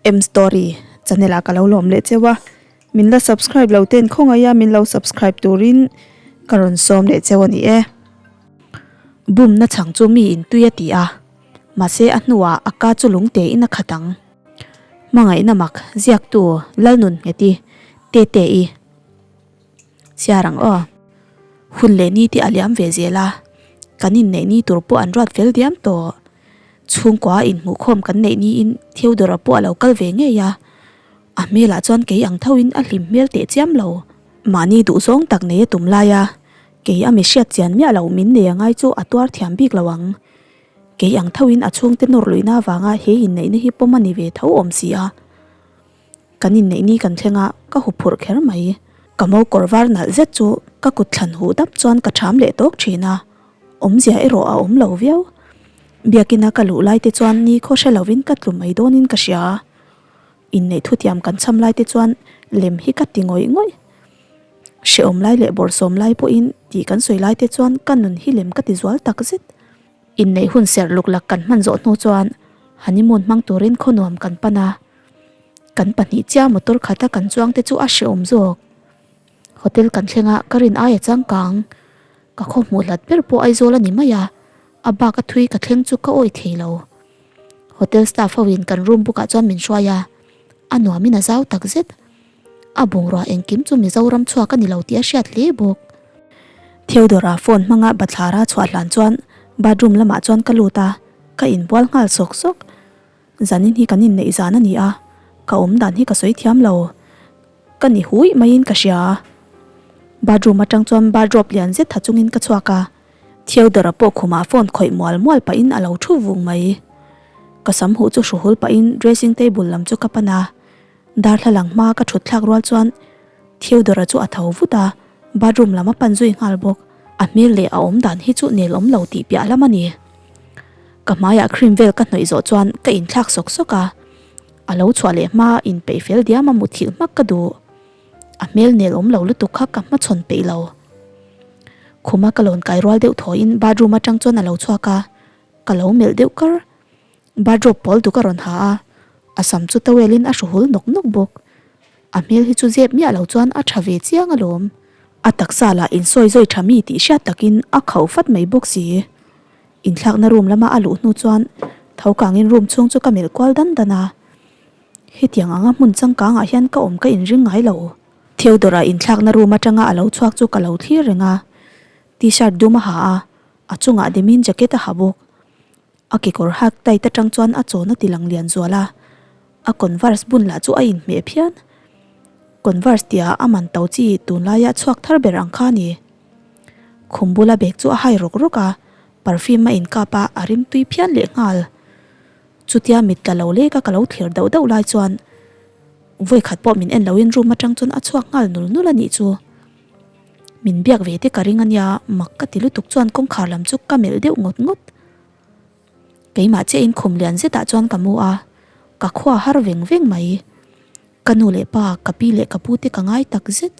M story channel ah ka lo lawm leh cheu a min la subscribe lo ten khawngaih a min lo subscribe turin ka rawn sawm leh cheu a ni e. Bumna chhang chu mi in tui a ti a mahse a hnuah a ka chu lung te in a khat ang. Hmangaihna mak ziaktu Lalnun Ngheti Tete i chhiar ang aw. Hun leh ni te a liam ve zel a, kan inneih ni tur pawh an ruat fel diam tawh. Chhungkua inhmuhkhawm kan neih niin Theodore-a pawh a lo kal ve ngei a, a hmelah chuan kei ang thoin a hlim hmel teh chiam lo. Mahni duhzawng tak nei a tum lai a, kei a mi hriat chian miah lo min nei a ngai chu a tuar thiam bik lo ang. Kei ang thoin a chhungte nawr luihna avanga he inneihna hi pawm a ni ve tho awm si a. Kan inneih ni kan thleng a, ka huphurh kher mai. Ka mo kawr var nalh zet chu ka kut thlan huh dap chuan ka ṭham leh tawk ṭhin a, awmzia erawh a awm lo viau. Biakina ka luh lai te chuan ni khaw hre lovin ka tlu mai dawnin ka hria. Inneih thutiam kan cham lai te chuan lem hi ka ti ngawih ngawih. Hrehawm lai leh bawrhsawm lai pawhin tih kan sawi lai te chuan ka nun hi lem ka ti zual tak zet. Inneih hun serh luk lak kan hman zawh hnu chuan honeymoon hmang turin khawnuam kan pan a. Kan pahnih chiah motor khata kan chuang te chu a hrehawm zawk. Hotel kan thleng a, ka rin aia changkang. Ka khaw hmuh hlat ber pawh Aizawl a ni mai a, a bak a thui ka thleng chu ka awih thei lo. Hotel staff ho in kan room book ah chuan min hruai a, a nuam in a zau tak zet. A bungrua engkim chu Mizoram chhuak a ni lo tih a hriat hle bawk. Theodore-a phone hmanga bathlara chhuah hlan chuan bathroom lamah chuan ka lut a, ka inbual nghal sawk sawk. Zanin hi kan inneih zan a ni a, ka awm dan hi ka sawi thiam lo. Ka ni huih maiin ka hria. Bathroom atang chuan bathrobe lian zet tha chungin ka chhuak a, Theodore-a pawh khumah phone khawih mual mual pahin a lo thu vung mai. Ka sam huh chu hruhul pahin dressing table lam chu ka pan a, darthlalang hmaa ka thut thlak rual chuan Theodore-a chu a tho vut a, bathroom lam a pan zui nghal bawk. A hmel leh a awm dan hi chu nel awm lo tih piah lam a ni. Ka hmaiah cream vel ka hnawih zawh chuan ka inthlak sawk sawk a, a lo chhuah leh hma inpeih fel diam a muthilh hmak ka duh. A hmel nel awm lo lutuk kha ka hmachhawn peih lo. Khuma ka lawn kai rual deuh thawiin bathroom atang chuan a lo chhuak a, ka lo melh deuh kar. Bathrobe pawl duk a rawn ha a, a sam chu towel in a hru hul nawk nawk bawk. A hmel hi chu zep miah lo chuan a tha ve chiang alawm. A taksa lah insawi zawi tha mi tih hriat takin a khauh fat mai bawk si. Inthlakna room lama a luh hnu chuan tho kangin room chhung chu ka melh kual dan dan a. Hetiang anga hmun changkangah hian ka awm ka inring ngai lo. Theodore-a inthlakna room atanga a lo chhuak chu ka lo thlir reng a. T-shirt dum a ha a, a chungah demin jacket a ha bawk. A kekawr hak tight atang chuan a chawn a ti lang lian zual a, a converse bun lah chu a inhmeh phian. Converse tia a man to chi tunlaia chhuak thar ber ang kha a ni. Khum bula bag chu a hai rawk rawk a, perfume a inkap a, a rim tui phian leh nghal. Chutia mit tla lo lek a ka lo thlir dauh dauh lai chuan vawikhat pawh min en loin room atang chuan a chhuak nghal nul nul a nih chu. Min biak ve te ka ring a nia, mak ka ti lutuk chuan kawngkhar lam chu ka melh deuh ngawt ngawt. Keimah chiah in khum lian zetah chuan ka mu a, ka khua har veng veng mai. Ka nu leh pa, ka pi leh ka pu te ka ngai tak zet.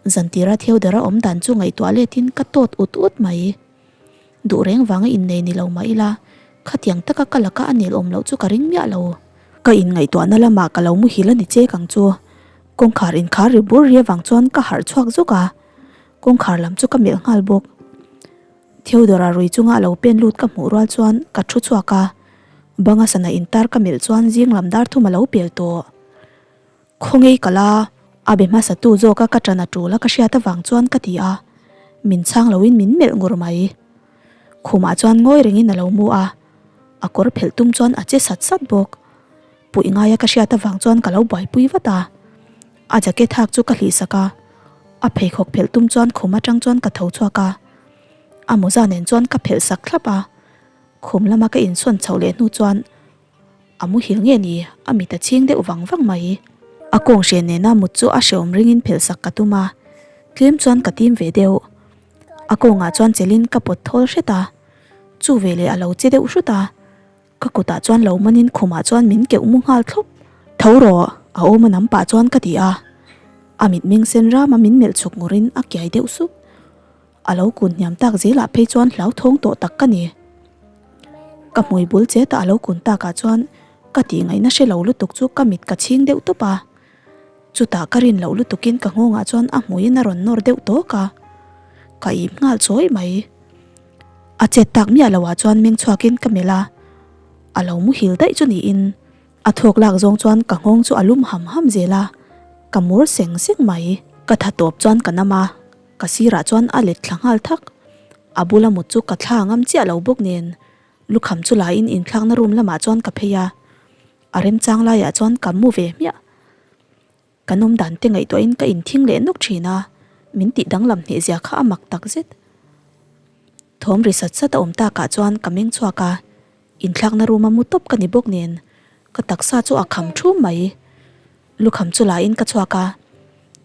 Zantira Theodore-a awm dan chu ngaihtuah letin ka tawt ut ut mai. Duh reng vanga innei ni lo mah ila, khatiang taka ka laka a nel awm loh chu ka ring miah lo. Ka inngaihtuahna lamah ka lo muhil a ni chek ang chu. Kawngkhar inkhar ri bur ri avang chuan ka harh chhuak zuk a, kawngkhar lam chu ka melh nghal bawk. Theodore-a rui chunga a lo pen lut ka hmuh rual chuan ka thu chhuak a, banga sana intar ka melh chuan zing lam dar thum a lo pel tawh. Khawngei ka la, a be hmasa tu zawka ka ṭan a ṭul a ka hriat avang chuan ka ti a, min chhang loin min melh ngur mai. Khumah chuan ngawi rengin a lo mu a, a kawr phelh tum chuan a che sat sat bawk. Puih ngaia ka hriat avang chuan ka lo buaipui vat a, a jacket hak chu ka hlihsak a, a pheikhawk phelh tum chuan khum aṭang chuan ka tho chhuak a, a mawza nen chuan ka phelh sak thlap a, khum lama ka insawn chhoh leh hnu chuan A muhil nge ni, a mit a chhing deuh vang vang mai. A kawng hre nena mut chu a hreawm ringin phelh sak ka tum a, tlem chuan ka tim ve deuh. A kawngah chuan chelin ka pawt thawl hret a, chu veleh a lo che deuh hrut a, ka kutah chuan lo manin khumah chuan min keuh mu nghal thlawp. Tho rawh, a awm a nam pah chuan ka ti a, a mitmeng sen rama min melh chhuk ngurin a kiai deuh sup. A lo kun hniam tak zelah phei chuan hlauthawng tawh tak ka ni. Ka hmui bul che ta a lo kun takah chuan. Ka tih ngaihna hre lo lutuk chu ka mit ka chhing deuh tawp a. Chutah ka rin loh lutukin ka nghawngah chuan a hmuiin a rawn nawr deuh tawk a. Ka ip nghal chawi mai. A chet tak miah loah chuan meng chhuakin ka melh a. A lo muhil daih chu niin a thawk lak zawng chuan ka nghawng chu a lum ham ham zel a, ka mur seng seng mai. Ka tha tawp chuan ka nam a, ka sirah chuan a let thla nghal thak. A bula mut chu ka thla ngam chiah lo bawk nen lukham chu laiin inthlakna room lamah chuan ka phei a, a remchang laiah chuan ka mu ve hmiah. Kan awm dan te ngaihtuahin ka inthing leh nawk thin a, min tih danglam hneh zia kha a mak tak zet. Thawm ri sat sat a awm takah chuan ka meng chhuak a, inthlakna room a mu tawp ka ni bawk nen ka taksa chu a kham thum mai. Lukham chu la in ka chhuak a,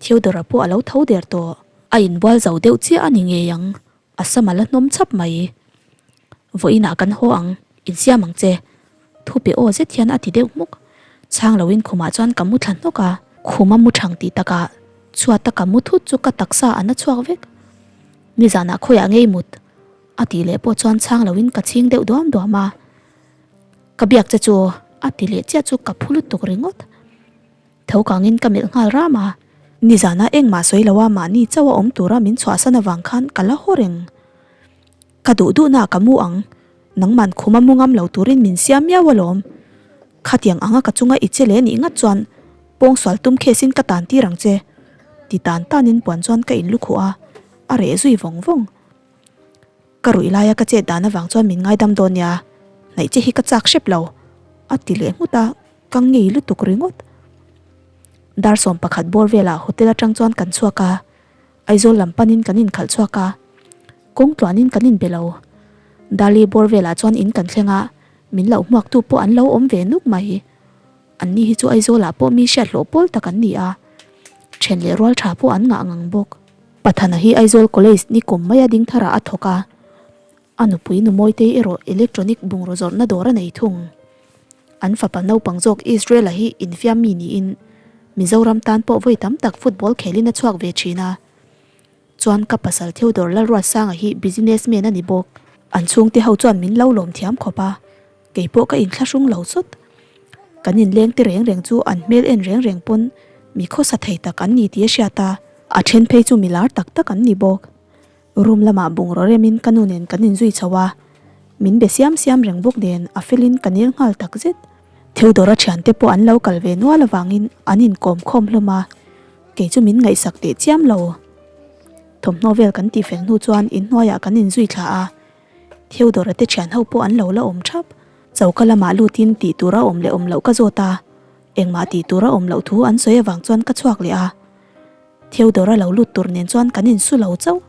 Theodore-a pawh a lo tho der tawh. A inbual zo deuh chiah a ni ngei ang, A sam a la hnawm chhap mai. Vawiinah kan haw ang, insiam ang che. Thu pe aw zet hian a ti deuh hmuk. Chhang loin khumah chuan ka mu thla hnawk a. Khuma mu thang tih takah chhuata ka mu thut chu ka taksa a na chhuak vek. Nizanah khawiah ngei mut a tih leh pawh chuan chhang loin ka chhing deuh duam duam a. Ka biak che chu a ti leh chiah chu ka phu lutuk ringawt. Tho kangin ka melh nghal ram a. Nizana engmah sawi loa mahni chauh a awm tura min chhuahsan avang khan ka la haw reng. Ka duh duhna ka mu ang, nangman khuma mu ngam lo turin min siam miau alawm. Khatiang anga ka chunga i che leh nih ngat chuan pawngsual tum case in ka tan tir ang che. Ti tan tanin puan chuan ka inlukhuh a, a reh zui vawng vawng. Ka ruih laia ka chet dan avang chuan min ngaidam dawn nia, hnaih che hi ka chak hrep lo, a ti leh nghut a, ka ngei lutuk ringawt. Dar 11 bawr velah hotel atang chuan kan chhuak a, Aizawl lam panin kan inkhalh chhuak a, kawng tluanin kan inbe lo. Dali bawr velah chuan in kan thleng a, min lo hmuaktu pawh an lo awm ve nuk mai. Anni hi chu Aizawlah pawh mi hriat hlawh pawl tak an ni a, then leh rual tha pawh an ngah ngang bawk. Pathana hi Aizawl College ni kum maia ding tharah a thawk a, a nupui nu Mawitei erawh electronic bungraw zawrhna dawr a nei thung. An fapa naupang zawk Israel-a hi infiam mi niin Mizoram tan pawh vawi tam tak football khelin a chhuak ve thin a. Chuan ka pasal Theodore Lalruatsanga hi businessman a ni bawk. An chhungte ho chuan min lo lawm thiam khawp a, Kei pawh ka inthlahrung lo chawt. Kan inleng te reng reng chu an hmel en reng reng pawn mi khawsa thei tak an ni tih a hriat a. A then phei chu mi lar tak tak an ni bawk. Room lamah bungraw remin ka nu nen kan inzui chho a, min be siam siam reng bawk nen a felin ka nel nghal tak zet. Theodora thiante pawh an lo kal ve nual avangin an inkawm khawm hlawm a, kei chu min ngaihsak teh chiam lo. Thawmhnaw vel kan tihfel hnu chuan inhnuaiah kan inzui thla a. Theodora te thian ho pawh an lo la awm thap. Choka lamah lutin tih tur a awm leh awm loh ka zawt a, engmah tih tur a awm loh thu an sawi avang chuan ka chhuak leh a. Theodora lo lut tur nen chuan kan insu lo chauh.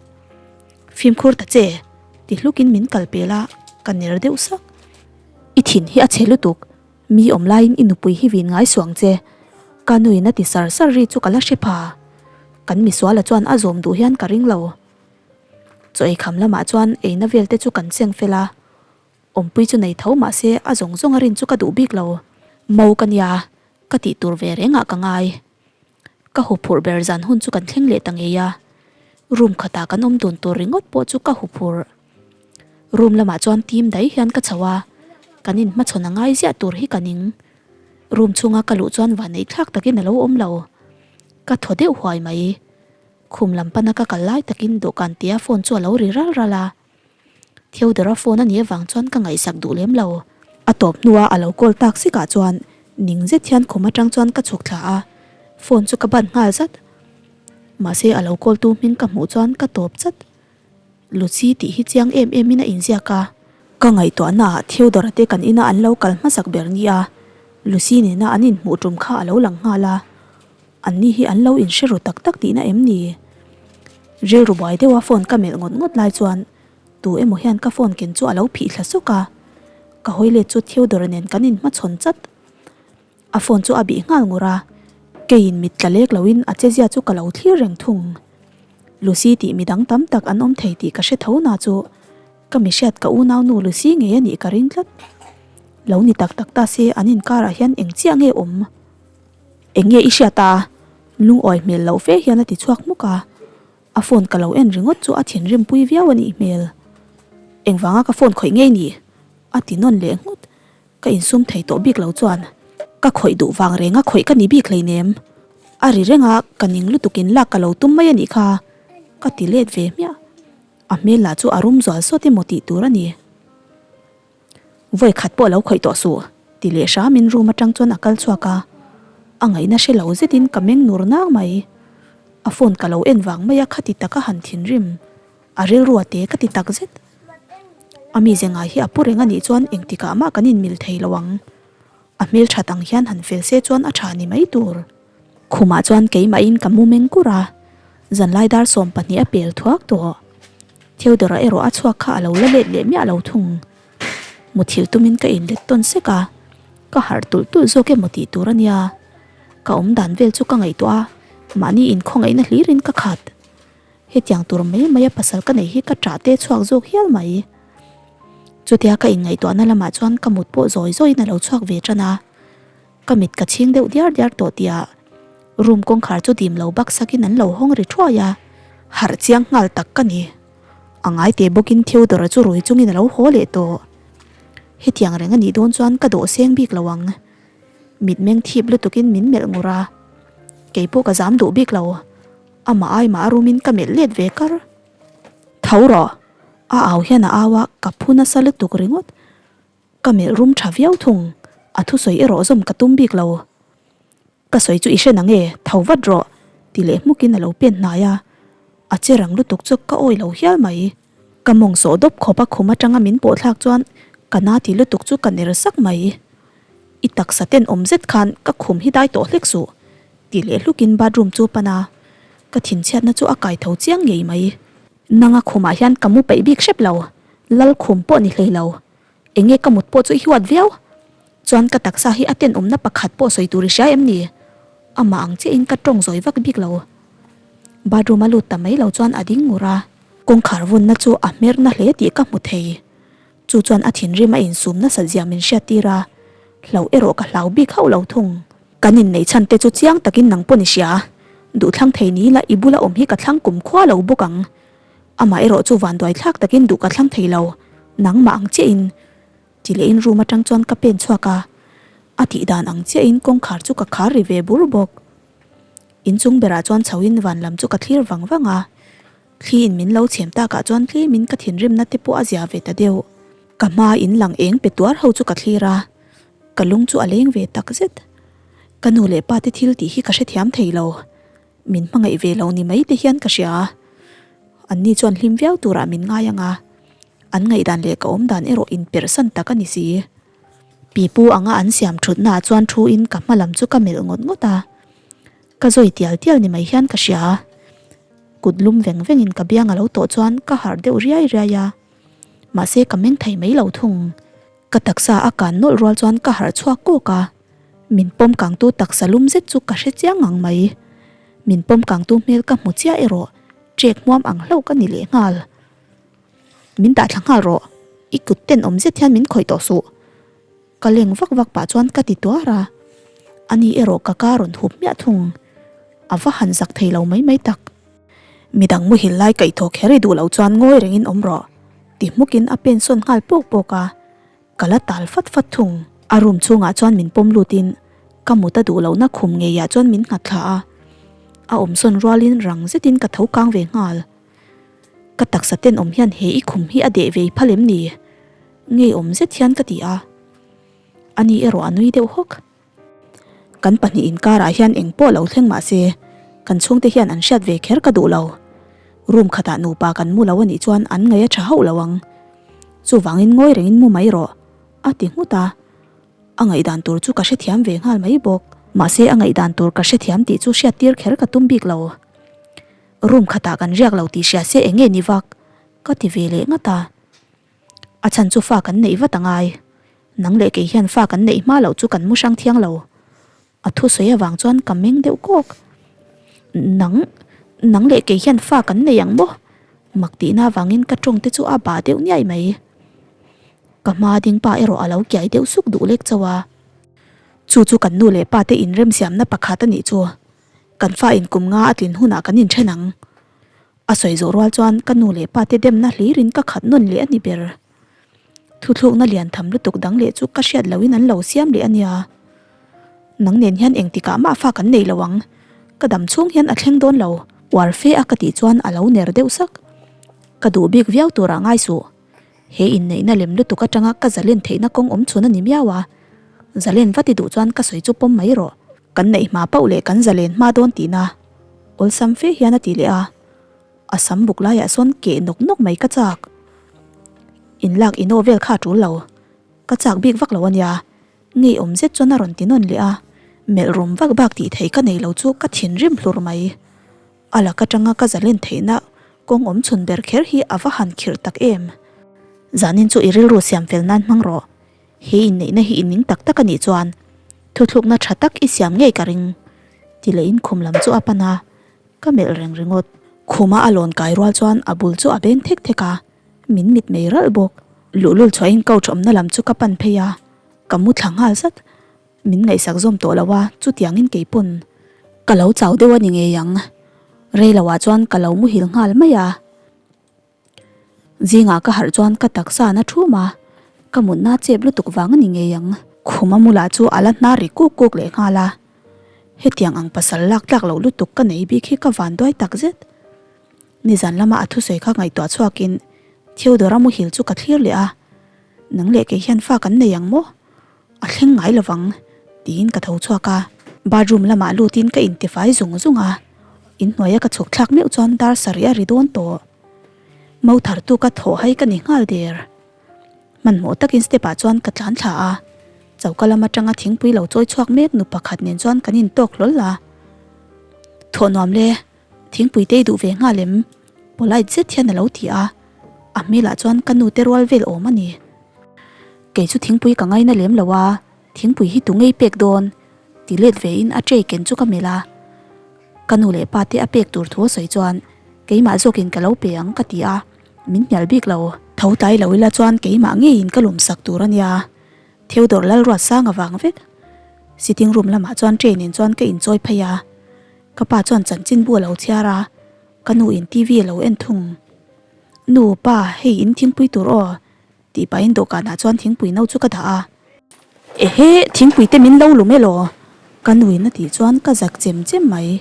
Fimkhur ta che, ti hlukin min kal pel a, ka ner deuh sak. I thin hi a chhe lutuk, mi awm laiin i nupui hi vin ngai suang che, ka nuin a ti sar sar ri chu ka la hre pha. Kan misuala chuan a zawm duh hian ka ring lo. Chaw ei kham lamah chuan eina vel te chu kan cheng fel a, awmpui chu nei tho mahse a zawng zawng a rin chu ka duh bik lo. Mo ka nia, ka tih tur ve reng ah ka ngai. Ka huphurh ber zan hun chu kan thleng leh ta ngei a, room khatah kan awm dun tur ringawt pawh chu ka huphurh. Room lamah chuan tim dai hian ka chho a, kan inhmachhawn a ngai ziah tur hi ka ning. Room chhunga ka luh chuan vanneih thlak takin a lo awm lo. Ka thaw deuh huai mai. Khum lam pana ka kal lai takin dawhkan tia phone chu a lo ri ral ral a. Theodora phone a nih avang chuan ka ngaihsak duh lem lo. A tawp hnua a lo call tak sikah chuan ning zet hian khum atang chuan ka chhuk thla a, phone chu ka ban nghal zat. Mahse a lo call tu hming ka hmuh chuan ka tawp chat. Lucy tih hi chiang em em in a inziak a. Ka ngaihtuahna ah Theodora te kan ina an lo kal hmasak ber nia Lucy nena an inhmuh tum kha a lo lang nghal a. Anni hi an lo inhre ru tak tak tihna em ni? Rilru buai deuha phone ka melh ngawt ngawt lai chuan tu emaw hian ka phone ken chu a lo phih thla sawk a, ka hawi let chu Theodore nen kan inhmachhawn chat. A phone chu a bih nghal ngur a, keiin mit tla lek loin a chezia chu ka lo thlir reng thung. Lucy tih midang tam tak an awm thei tih ka hre tho na chu ka mihriat ka unaunu Lucy ngei a nih ka ring tlat. Lo ni tak tak ta se an inkarah hian eng chiah nge awm? Eng nge i hriat a? Lungawi hmel loh fe hian a ti chhuak hmuk a. A phone ka lo en ringawt chu a thinrim pui viau a nih hmel. Engvanga ka phone khawih ngei ni? A ti nawn leh nghut. Ka insum thei tawh bik lo chuan. Ka khawih duh vang reng a khawih ka ni bik hleinem. A ri reng a, ka ning lutuk in lak ka lo tum mai a nih kha, ka ti let ve hmiah. A hmel lah chu a rum zual sawt emaw tih tur a ni. Vawi khat pawh lo khawih tawh suh, ti leh hramin room atang chuan a kal chhuak a. A ngaihna hre lo zetin ka meng nur nang mai. A phone ka lo en vang mai a khati taka han thinrim. A rilru a te ka ti tak zet. A mize ngai hi a pu reng a nih chuan engtikah mah kan inmil thei lo ang. A hmel that ang hian han fel se chuan a tha ni mai tur. Khumah chuan keimahin ka mu meng kur a, zanlai dar 20 a pel thuak tawh. Theodora erawh a chhuak kha a lo la let leh miah lo thung. Muthilh tumin ka inlet tawn sek a, ka harh tulh tulh zawk emaw tih tur a nia. Ka awm dan vel chu ka ngaihtuah a, mahni inkhawngaihna hlirin ka khat. Hetiang tur mai mai a pasal ka neih hi ka ṭah te chhuak zawk hial mai. Chutia ka inngaihtuahna lamah chuan ka mut pawh zawi zawiin a lo chhuak ve ṭan a. Ka mit ka chhing deuh diar diar tawh tihah room kawngkhar chu dim lo bak sakin an lo hawng ri thuai a. Harh chiang nghal tak ka ni. A ngai teh bawkin Theodore-a chu rui chungin a lo haw leh tawh. Hetiang reng a nih dawn chuan ka dawh seng bik lo ang. Mitmeng thip lutukin min melh ngur a. Keipawh ka zam duh bik lo. Amah ai mah a rumin ka melh let ve kar. Tho rawh! A au hian a au a, ka phu nasa lutuk ringawt. Ka melh rum tha viau thung, a thusawi erawh zawm ka tum bik lo. Ka sawi chu i hre nang e, tho vat rawh! ti leh hmukin a lo pen hnai a, a che rang lutuk chu ka awi lo hial mai. Ka mawng sawh dawp khawp a khum atanga min pawh thlak chuan ka na ti lutuk chu ka ner sak mai. I taksa tenawm zet khan ka khum hi dai tawh hlek suh. Ti leh hlukin bathroom chu pan a, ka thinchhiatna chu a kai tho chiang ngei mai. Nanga khumah hian ka mu peih bik hrep lo, lal khum pawh ni hlei lo. Enge ka mut pawh chu i huat viau? Chuan ka taksa hi a tenawmna pakhat pawh sawi tur i hria em ni? Amah ang chiahin ka tawng zawi vak bik lo. Bathroom a lut ta mai lo chuan a ding ngur a. Kawngkhar vunna chu a hmerna hle tih ka hmu thei. Chu chuan a thinrim a insum nasat zia min hriattir a, hlauh erawh ka hlau bik hauh lo thung. Kan inneih chhan te chu chiang takin nang pawh ni hria. Duh thlang thei ni la i bula awm hi ka thlang kum khua lo bawk ang. Amah erawh chu vanduai thlak takin duh ka thlang thei lo, nangmah ang chiahin. Ti lehin room atang chuan ka pen chhuak a, a tih dan ang chiahin kawngkhar chu ka khar ri ve bur bawk. Inchung berah chuan chhoin van lam chu ka thlir vang vang a. Thli in min lo chhem takah chuan tlemin ka thinrimna te pawh a zia ve ta deuh. Ka hma in lang eng pe tuar ho chu ka thlir a, ka lung chu a leng ve tak zet. Ka nu leh pa te thil tih hi ka hrethiam thei lo. Min hmangaih ve lo ni mai te hian ka hria a. Anni chuan hlim viau turah min ngai ang a, an ngaihdan leh ka awmdan erawh inperhsan tak a ni si. Pipu anga an siam thutnaah chuan thu in ka hma lam chu ka melh ngawt ngawt a. Ka zawi tial tial ni mai hian ka hria. Kut lum veng vengin ka biang a lo tawh chuan ka harh deuh riai riai a, mahse ka meng thei mai lo thung. Ka taksa a kan nawlh rual chuan ka harh chhuak kawk a, min pawm kangtu taksa lum zet chu ka hre chiang ngang mai. Min pawm kangtu hmel ka hmu chiah erawh ṭek hmuam ang hlauh ka ni leh nghal. Min dah thla nghal rawh, i kut tenawm zet hian min khawih tawh suh. Ka leng vak vak pah chuan ka ti tuar a, ani erawh ka ka rawn hup hmiah thung. A va han zak thei lo mai mai tak. Midang muhil lai kaihthawh kher i duh loh chuan ngawi rengin awm rawh, ti hmukin a pen sawn nghal pawk pawk a, ka la tal fat fat thung. A room chhungah chuan min pawm lutin ka mut a duh lohna khum ngeiah chuan min nghat thla a, a awm sawn rualin rang zetin ka tho kang ve nghal. Ka taksa tenawm hian he i khum hi a deh ve i phal em ni? Ngeiawm zet hian ka ti a, ani erawh a nui deuh hawk. Kan pahnih inkarah hian eng pawh lo thleng mah se, kan chhungte hian an hriat ve kher ka duh lo. Room khatah nupa kan mu lo a nih chuan an ngaih a tha hauh lo ang. Chuvangin ngawi rengin mu mai rawh, a ti nghut a. A ngaihdan tur chu ka hrethiam ve nghal mai bawk. Mahse a ngaihdan tur ka hrethiam tih chu hriattir kher ka tum bik lo. Room khatah kan riak lo tih hria se eng nge ni vak, ka ti ve leh ngat a. A chhan chu fa kan neih vat a ngai. Nang leh kei hian fa kan neih hma loh chu kan mu hrang thiang lo. A thusawi avang chuan ka meng deuh kawk. Nang, nang leh kei hian fa kan nei ang maw? Mak tihna avangin ka tawng te chu a bah deuh niai mai. Ka hma ding pa erawh a lo kiai deuh suk duh lek chauh a. Chu chu kan nu leh pa te inremsiamna pakhat a nih chu. Kan fa inkum nga a tlin hunah kan inthen ang. A sawi zawh rual chuan ka nu leh pa te demna hlirin ka khat nawn leh a ni ber. Thuthlukna lian tham lutuk dang leh chu ka hriat lohin an lo siam leh a nia. Nang nen hian engtikah mah fa kan nei lo ang. Ka dam chhung hian a thleng dawn lo. Uar fe a ka tih chuan a lo ner deuh sak. Ka duh bik viau turah ngai suh. He inneihna lem lutuk atanga ka zalen theihna kawng awm chhun a ni miau a. Zalen va ti duh chuan ka sawi chu pawm mai rawh. Kan neih hma pauh leh kan zalen hma dawn tihna awlsam fe hian a ti leh a. A sam buk laiah sawn keh nawk nawk mai ka chak. Inlak inaw vel kha a tul lo. Ka chak bik vak lo a nia. Ngeiawm zet chuan a rawn ti nawn leh a. Melh rum vak bak tih theih ka nei lo chu ka thinrim hlur mai. A lak atanga ka zalen theihna kawng awm chhun ber kher hi a va han khirh tak em. Zanin chu i rilru siam fel nan hmang rawh. He inneihna hi inning tak tak a nih chuan thuthlukna tha tak i siam ngei ka ring. Ti leh in khum lam chu a pan a, ka melh reng ringawt. Khuma a lawn kai rual chuan a bul chu a beng thek thek a, min mit mei ralh bawk. Luhlul chhuahin couch awmna lam chu ka pan phei a, ka mu thla nghal zat. Min ngaihsak zawm tawh lo a, chutiangin kei pawn ka lo chau deuh a ni ngei ang. Rei loah chuan ka lo muhil nghal mai a. Zingah ka harh chuan ka taksa na thum a, ka mutna chep lutuk vang a ni ngei ang. Khuma mula chu a la hnar ri kuk kuk leh nghal a. Hetiang ang pasal lak tlak loh lutuk ka nei bik hi ka van duai tak zet. Nizan lama a thusawi kha ngaihtuah chhuakin Theodore-a muhil chu ka thlir leh a, Nang leh kei hian fa kan nei ang maw? A thleng ngai lovang, tiin ka tho chhuak a. Bathroom lamah lutin ka intifai zung zung a, inhnuaia ka chhuk thlak meuh chuan dar sarih a ri dawn tawh. Mo thartu ka thawh hai ka ni nghal der. Hmanhmawh takin step ah chuan ka tlan thla a, choka lam atanga thingpui lo chawi chhuak mek nu pakhat nen chuan kan intawk hlawl a. Thawh nuam le, thingpui te i duh ve nghal em? Polite zet hian a lo ti a, a hmelah chuan ka nu te rual vel awm a ni. Kei chu thingpui ka ngaina lem lo a, thingpui hi tu ngei pek dawn? Ti let ve in a tray ken chu ka melh a. Ka nu leh pa te a pek tur thu a sawi chuan keimah zawkin ka lo pe ang ka ti a, min hnial bik lo. Tho tlai lo ila chuan keimah ngeiin ka lawm sak tur a nia, Theodore Lalruatsang avang vek. Sitting room lamah chuan tray nen chuan ka inchawi phei a, ka pa chuan chanchinbu a lo chhiar a, ka nu in TV a lo en thung. Nu, pa, hei in thingpui tur aw. Tih pahin dawhkanah chuan thingpui no chu ka dah a. Ehe, thingpui te min lo lum elaw? Ka nuin a tih chuan ka zak chem chem mai.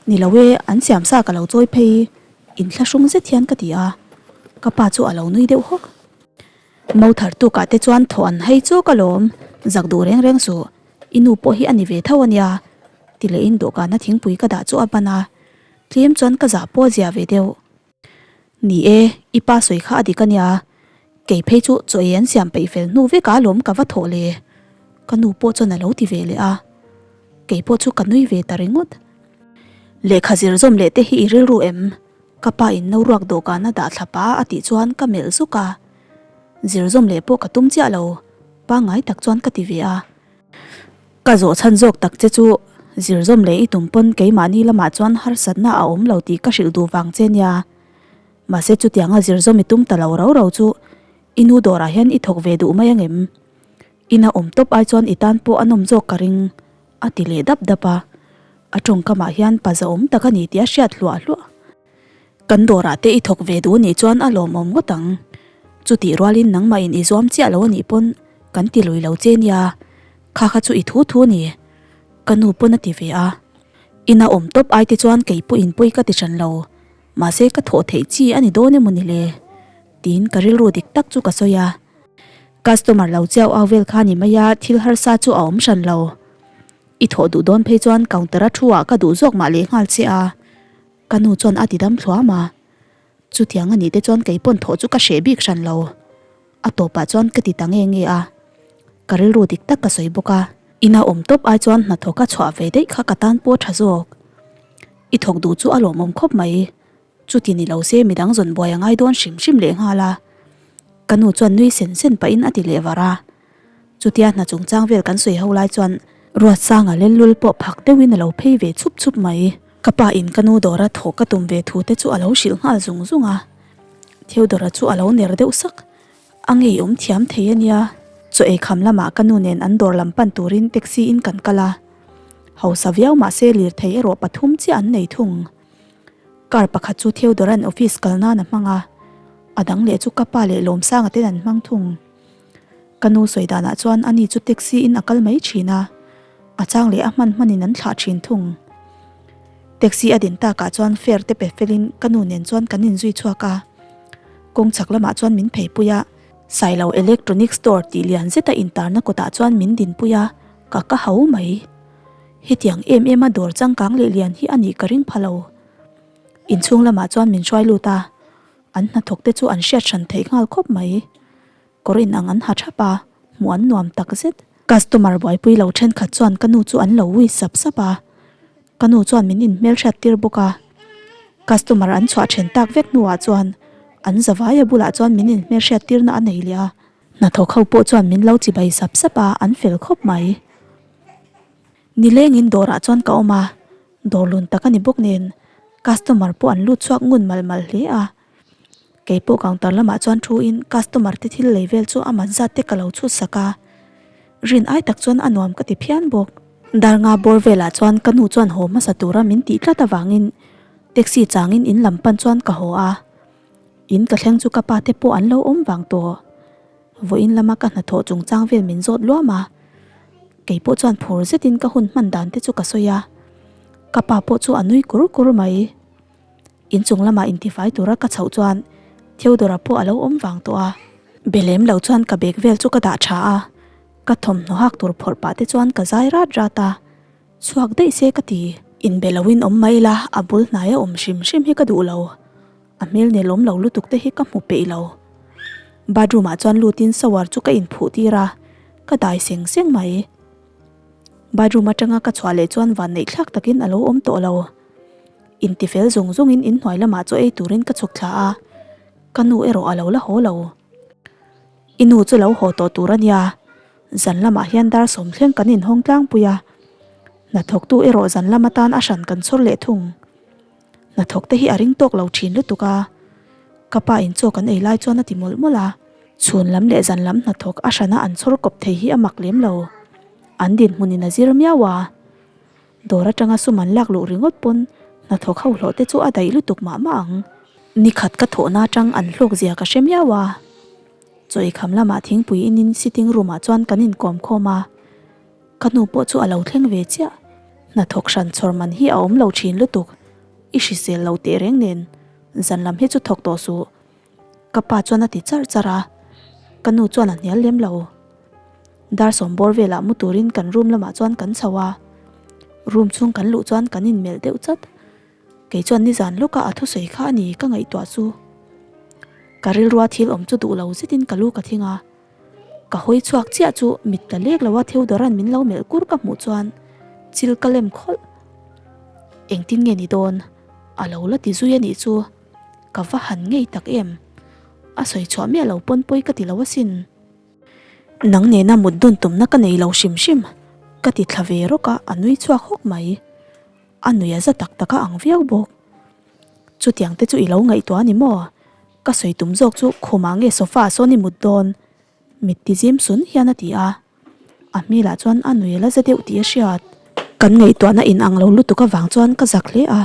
Ni lo e, an siam sa ka lo chawi phei, inthlahrung zet hian ka ti a. Ka pa chu a lo nui deuh hawk. Mo thar tukah te chuan thaw an hai chawk alawm, zak duh reng reng suh, i nu pawh hi a ni ve tho a nia, ti lehin dawhkana thingpui ka dah chu a ban a. Tlem chuan ka zah pawh a zia ve deuh. Ni e, i pa sawi kha a dik a nia. Kei phei chu chaw ei an siam peih fel hnu vek a lawm ka va thawh le. Ka nu pawh chuan a lo ti ve leh a. Kei pawh chu ka nui ve ta ringawt. Lehkha zir zawm leh te hi i rilru em? Ka pa in no ruak dawhkan a dah thla pah a tih chuan ka melh zuk a. Zir zawm leh pawh ka tum chiah lo, pangngai tak chuan ka ti ve a. Ka zawh chhan zawk tak che chu zir zawm leh i tum pawn keimahni lamah chuan harsatna a awm lo tih ka hrilh duh vang che nia. Mahse chutianga zir zawm i tum ta lo rau rau chu i nu dawrah hian i thawk ve duh mai angem? Ina awm tawp ai chuan i tan pawh a nawm zawk ka ring a ti leh dap dap a. A tawngkamah hian pa zahawm tak a ni tih a hriat hluah hluah. Kan dawrah te i thawk ve duh anih chuan a lawmawm ngawt ang. Chutih rualin nangmahin i zuam chiah lo anih pawn kan ti lui lo che nia. Kha kha chu i thu thu a ni. Ka nu pawn a ti ve a. Ina awm tawp ai te chuan kei pawhin pawi ka ti hran lo. Mahse ka thawh theih chi a ni dawn emaw ni le? Tiin ka rilru dik tak chu ka sawi a. Customer lo chiau au vel kha ni mai a, thil harsa chu a awm hran lo. I thawh duh dawn phei chuan counter a thu ah ka duh zawk mah leh nghal che a. Ka nu chuan a ti dam thluam a, chutiang a nih te chuan kei pawn thawh chu ka hreh bik hran lo. A tawpah chuan ka ti ta nge nge a, ka rilru dik tak ka sawi bawk a. Ina awm tawp ai chuan hnathawk a chhuah ve daih kha ka tan pawh tha zawk. I thawk duh chu a lawmawm khawp mai, chuti ni lo se midang zawn buai a ngai dawn hrim hrim leh nghal a. Ka nu chuan nui sen sen pahin a ti leh var a. Chutia hna chungchang vel kan sawi ho lai chuan Ruatsanga lellul pawh phak deuhin a lo phei ve chhup chhup mai. Ka pa in ka nu dawra thawh ka tum ve thu te chu a lo hrilh nghal zung zung a. Theodora chu a lo ner deuh sak. A ngeiawm thiam thei a nia. Chaw ei kham lamah ka nu nen an dawr lam pan turin taxi in kan kal a. Hausa viau mahse lirthei erawh pathum chiah an nei thung. Car pakhat chu Theodora'n office kal nan a hmang a, a dang leh chu ka pa leh Lawmsanga ten an hmang thung. Ka nu sawi danah chuan ani chu taxi in a kal mai thin a. A chang leh a hman hmanin an thlah thin thung. Taxi a din takah chuan fare te pe felin ka nu nen chuan kan inzui chhuak a. Kawng chhak lamah chuan min pheipui a. Sailo Electronic Store tih lian zeta intarna kawtah chuan min dinpui a, ka ka hau mai. Hetiang em em a dawr changkang leh lian hi a nih ka ring pha lo. Inchhung lamah chuan min hruai lut a, an hnathawk te chu an hriat hran theih nghal khawp mai. Kawr inang an ha thap a, hmuh an nuam tak zet. Customer buaipui lo thenkhat chuan ka nu chu an lo ui sap sap a, ka nu chuan min inhmelhriat tir bawk a. Customer an chhuah then tak vek hnuah chuan an zavaia bulah chuan min inhmelhriat tirna a nei leh a. Hnathawk ho pawh chuan min lo chibai sap sap a, an fel khawp mai. Nilengin dawrah chuan ka awm a, dawr lun tak a ni bawk nen customer pawh an lut chhuak ngun malh malh hle a. Kei pawh counter lamah chuan thu in customer te thil lei vel chu a man zat te ka lo chhut sak a, rin ai tak chuan a nuam ka ti phian bawk. Darnga bawr velah chuan ka nu chuan haw hmasa tura min tih tlat avangin taxi changin in lam pan chuan ka haw a, in ka thleng chu ka pa te pawh an lo awm vang tawh. Vawiin lama ka hnathawh chungchang vel min zawt luam a, kei pawh chuan phur zetin ka hun hman dan te chu ka sawi a, ka pa pawh chu a nui kur kur mai. Inchung lamah intifai tura ka chhoh chuan Theodora pawh a lo awm vang tawh a. Be lem lo chuan ka bag vel chu ka dah tha a, ka thawmhnaw hak tur phawrh pah te chuan ka zai rat rat a, chhuak daih se ka ti. Inbe loin awm mai la, a bul hnaia awm hrim hrim hi ka duh lo. A hmel nelawm lo lutuk te hi ka hmu peih lo. Bathroom ah chuan lutin shower chu ka inphuh tir a, ka dai seng seng mai. Bathroom atanga ka chhuah leh chuan vanneih thlak takin a lo awm tawh lo. Intifel zung zungin inhnuai lamah chaw ei turin ka chhuk thla a, ka nu erawh a lo la haw lo. I nu chu lo haw tawh tur a nia, zan lamah hian dar sawmthleng kan inhawng tlangpui a, hnathawktu erawh zan lam atan a hran kan chhawr leh thung. Hnathawk te hi a ring tawk lo thin lutuk a, ka pa in chaw kan ei lai chuan a ti mawlh mawlh a. Chhun lam leh zan lam hnathawk a hrana an chhawr kawp thei hi a mak lem lo, an dinhmun in a zir miau a. Dawr atanga sum an lak luh ringawt pawn hnathawk ho hlawh te chu a daih lutuk mah mah ang. Nikhat ka thawhna atang an hlawk zia ka hre miau a. Chaw eikham lamah thingpui inin sitting room ah chuan kan inkawm khawm a. Ka nu pawh chu a lo thleng ve chiah. Hnathawk hran chhawr man hi a awm lo thin lutuk. I hrisel lo teh reng nen zan lam hi chu thawk tawh suh. Ka pa chuan a ti charh charh a, ka nu chuan a hnial lem lo. Dar sawm bawr velah mu turin kan room lamah chuan kan chho a, room chhung kan luh chuan kan inmelh deuh chat. Kei chuan nizan lawka a thusawi kha a ni ka ngaihtuah chu. Ka rilrua thil awm chu duh lo zetin ka lu ka thing a. Ka hawi chhuak chiah chu mit la lek lo a Theodora'n min lo melh kur ka hmuh chuan chil ka lem khawlh. Engtin nge ni dawn? A lo la ti zui a nih chu. Ka va han ngei tak em? A sawi chhuah miah lo pawn pawi ka ti lo asin. Nang nena mut dun tumna ka nei lo hrim hrim. Ka ti thla ve rawk a, a nui chhuak hawk mai. A nui a za tak tak a ang viau bawk. Chutiang te chu i lo ngaihtuah a ni maw? Ka sawi tum zawk chu khumah nge sofa ah sawn i mut dawn? Mit ti zim sun hian a ti a. A hmelah chuan a nui a la za deuh tih a hriat. Kan ngaihtuahna inang lo lutuk avang chuan ka zak hle a,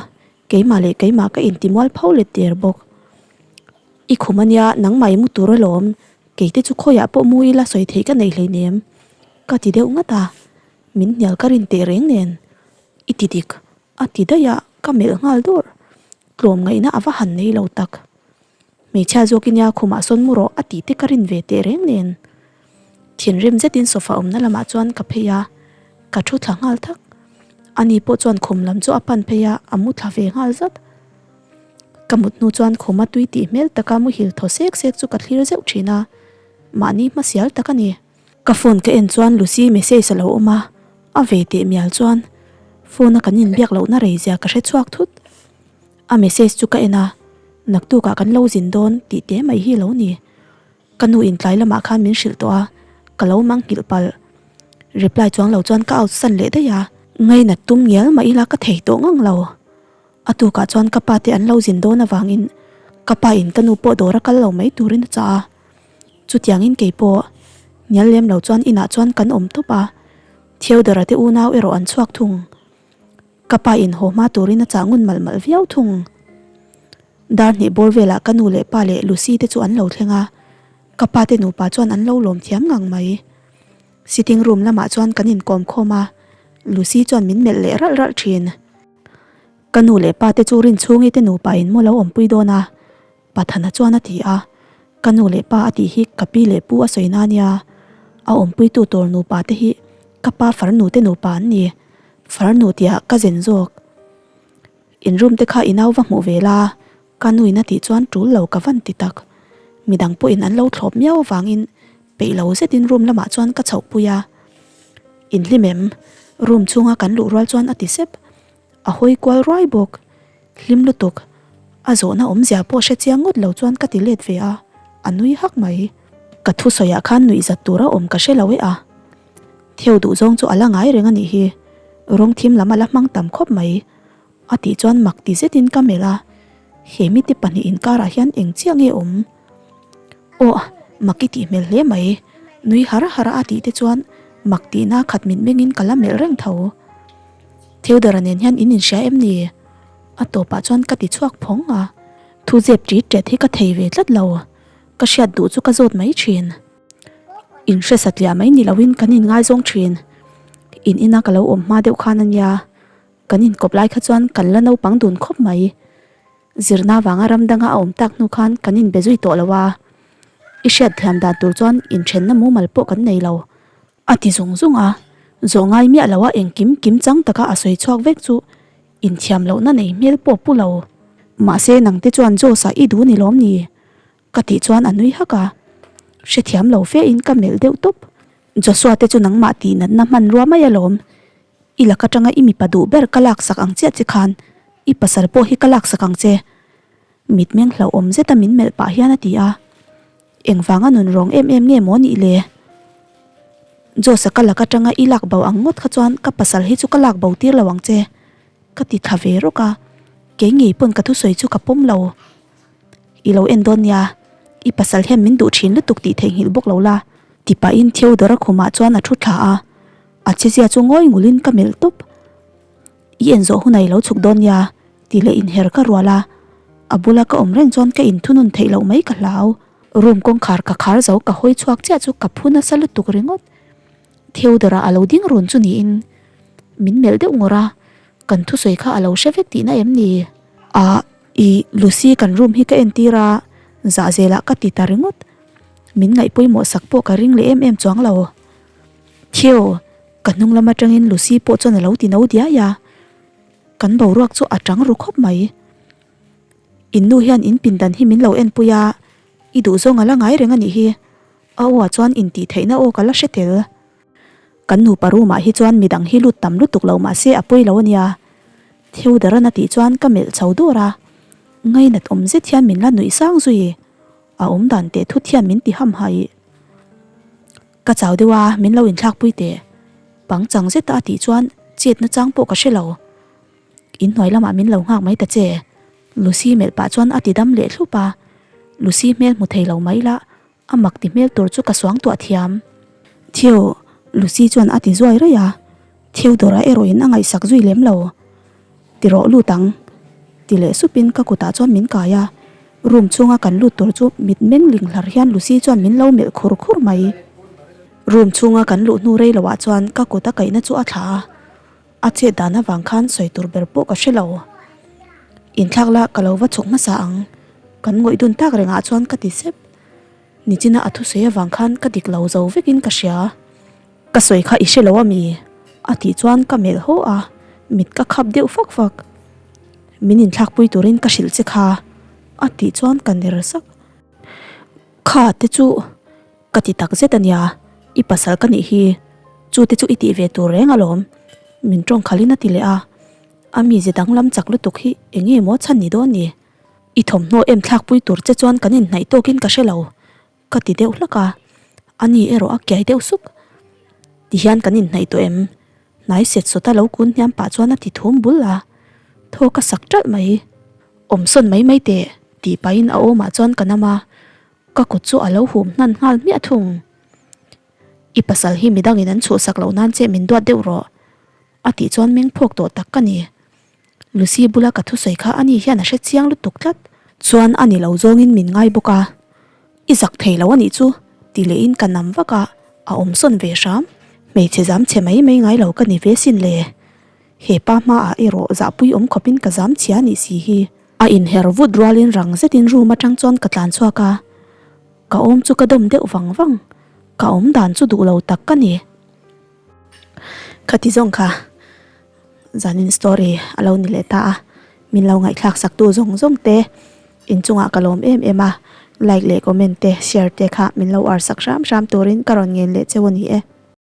keimah leh keimah ka intimual pho let der bawk. I khum ania nangmah i mu tur alawm, keite chu khawiah pawh mu ila sawi theih ka nei hleinem ka ti deuh ngat a, min hnial ka rin teh reng nen i ti dik A ti daih a, ka melh nghal dawr. Tlawm ngaihna a va han nei lo tak. Hmeichhia zawk i nia khumah sawn mu rawh a tih te ka rin ve teh reng nen. Thinrim zetin sofa awmna lamah chuan ka phei a, ka thu thla nghal thak. Ani pawh chuan khum lam chu a pan phei a, a mu thla ve nghal zat. Ka mut hnu chuan khuma tui tih hmel taka muhil thaw sek sek chu ka thlir zeuh thin a, mahni hmasial tak a ni. Ka phone ka en chuan Lucy message a lo awm a, a ve teh mial chuan phone a kan inbiak lohna rei zia ka hre chhuak thut. A message chu ka en a, naktukah kan lo zin dawn tih te mai hi lo ni. Ka nu in tlai lamah khan min hrilh tawh a, ka lo mang nghilh palh. Reply chuang lo chuan ka out san leh daih a. Ngainat tum ngial mah ila ka thei tawh ngang lo. A tukah chuan ka pa te an lo zin dawn avangin ka pa in ka nu pawh dawr a kal lo mai turin a chah a. Chutiangin kei pawh hnial lem lo chuan inah chuan kan awm tawp a, Theodora te unau erawh an chhuak thung. Ka pa in haw hma turin a chah ngun malh malh viau thung. Dar hnih bawr velah ka nu leh pa leh Lucy te chu an lo thleng a, ka pa te nupa chuan an lo lawm thiam ngang mai. Sitting room lamah chuan kan inkawm khawm a. Lucy chuan min melh leh ralh ralh thin. Ka nu leh pa te chu Rinchhungi te nupa in maw lo awmpui dawn a? Pathana chuan a ti a. Ka nu leh pa a tih hi ka pi leh pu a sawi na nia. A awmpuitu tur nupa te hi ka pa farnu te nupa an ni. Farnu tihah ka zen zawk. In room te kha i nau va hmuh ve la, ka nuin a tih chuan tul lo ka van ti tak. Midang pawhin an lo thlawp miau avangin peih lo zetin room lamah chuan ka chhoh pui a. In hlim em? Room chhunga kan luh rual chuan a ti sep. A hawi kual ruai bawk. Hlim lutuk. A zawhna awmzia pawh hre chiang ngawt lo chuan ka ti let ve a, a nui hak mai. Ka thusawiah khan nuihzat tura awm ka hre lo e a. Theo duh zawng chu a la ngai reng a nih hi, rawng thim lam a la hmang tam khawp mai, a tih chuan mak ti zetin ka melh a, he mite pahnih inkarah hian eng chiah nge awm? Aw, mak i tih hmel hle mai, nui har har a tih te chuan mak tihna khat mit mengin ka la melh reng tho. Theodora nen hian in inhria em ni? A tawpah chuan ka ti chhuak phawng a, thu zep ṭit ṭet hi ka thei ve tlat lo, ka hriat duh chu ka zawt mai ṭhin. In hre satliah mai ni loin kan inngaizawng thin. In ina ka lo awm hma deuh khan a nia, kan inkawp lai kha chuan kan la naupang dun khawp mai. Zirna vanga ram danga a awm tak hnu khan kan inbe zui tawh lo a, i hriat thiam dan tur chuan inthenna mumal pawh kan nei lo, a ti zung zung a. Zawh ngai miah loa engkim kim chang taka a sawi chhuak vek chu inthiam lohna nei hmel pawh pu lo. Mahse nangte chuan Josh-a i duh ni lawm ni? Ka tih chuan a nui hak a, hrethiam lo fe in ka melh deuh tawp. Joshua te chu nangmah tih natna hmanrua mai alawm, i lak atanga i mipa duh ber ka laksak ang chiah che khan i pasal pawh hi ka laksak ang che. Mitmeng hlauhawm zeta min melh pah hian a ti a, engvanga nun rawng em em nge maw nih le? Joshua ka lak atanga i lak bo ang ngawt kha chuan ka pasal hi chu ka lak bo tir lo ang che, ka ti thla ve rawk a, kei ngei pawn ka thusawi chu ka pawm lo. I lo en dawn nia, i pasal hian min duh thin lutuk tih theihnghilh bawk lo la. Ti pahin Theodora khumah chuan a thu thla a, a chezia chu ngawi ngulin ka melh tawp. I en zawh hunah i lo chhuk dawn nia, tih leh inher ka rual a, a bula ka awm reng chuan ka inthunun theih loh mai ka hlau. Room kawngkhar ka khar zo ka hawi chhuak chiah chu ka phu nasa lutuk ringawt. Theodora a lo ding run chu niin min melh deuh ngawrh a, kan thusawi kha a lo hre vek tihna em ni? A. I Lucy kan room hi ka entir a, zah zelah ka ti ta ringawt. Min ngaih pawimawh sak pawh ka ring leh em em chuang lo. Theo, ka hnung lam atangin Lucy pawh chuan a lo ti no diai a. Kan boruak chu a tang ru khawp mai. In nu hian in pindan hi min lo enpui a, i duhzawng a la ngai reng a nih hi. A aw ah chuan intihtheihna aw ka la hre tel. Kan nupa room ah hi chuan midang hi lut tam lutuk lo mahse a pawi lo ania. Theodora na tih chuan ka melh chho dur a, ngainat awm zet hian min la nuih sang zui. A awm dan teh thut hian min ti ham haih. Ka chau deuh a, min lo inthlak pui teh. Pangchang zeta a tih chuan chet na chang pawh ka hre lo. Inhnuai lamah min lo nghak mai ta che. Lucy melh pah chuan a ti dam leh thlup a. Lucy hmel hmu thei lo mai la. A mak ti hmel tur chu ka suang tuah thiam. Theo, Lucy chuan a ti zuai raih a, Theodora erawhin a ngaihsak zui lem lo. Ti rawh lut ang, ti leh supin ka kutah chuan min kai a, room chhunga kan lut tur chu mit meng ling hlar hian Lucy chuan min lo melh khur khur mai. Room chhunga kan luh hnu rei loah chuan ka kut a kaihna chu a thlah a, a chet dan avang khan sawi tur ber pawh ka hre lo. Inthlak la ka lo va chhuk hmasa ang, kan ngawih dun tak rengah chuan ka ti sep. Nichina a thusawi avang khan ka dik lo zo vekin ka hria. Ka sawi kha i hre lo ami? A tih chuan ka melh haw a, mit ka khap deuh fak fak. Min inthlakpui turin ka hrilh che kha a tih chuan ka ner sak. Kha te chu ka ti tak zet ania, i pasal ka nih hi, chu te chu i tih ve tur reng alawm min tawngkhalin a ti leh a. A mize danglam chak lutuk hi eng nge maw chhan ni dawn ni? I thawmhnaw em thlakpui tur che chuan kan inhnaih tawkin ka hre lo, ka ti deuh hlak a, ani erawh a kiai deuh suk. Tihian kan inhnaih tawh em? Hnai set sawta lo kun hniam pah chuan a ti thum bul a, thaw ka sak ṭalh mai. Awm sawn mai mai teh, tih pahin a awmah chuan ka nam a, ka kut chu a lo hum hnan nghal hmiah thung. I pasal hi midangin an chhuhsak loh nan che min duat deuh rawh, a tih chuan meng phawk tawh tak ka ni. Lucy bula ka thusawi kha ani hian a hre chiang lutuk tlat. Chuan a ni lo zawngin min ngai bawk a, i zak thei lo a nih chu ti lehin ka nam vak a, a awm sawn ve hram. Hmeichhe zam chhe mai mai ngai lo ka ni ve sin le. He pa hmaah erawh zahpui awm khawpin ka zam chhia nih si hi. A inher vut rualin rang zetin room atang chuan ka tlan chhuak a, ka awm chu ka dawm deuh vang vang, ka awm dan chu duh lo tak ka ni. Khati zawng kha zanin story a lo ni leh ta a, min lo ngaihthlak sak tu zawng zawng te inchungah ka lawm em em a, like leh comment te share te kha min lo ar sak hram hram turin ka rawn ngen leh cheu a ni e.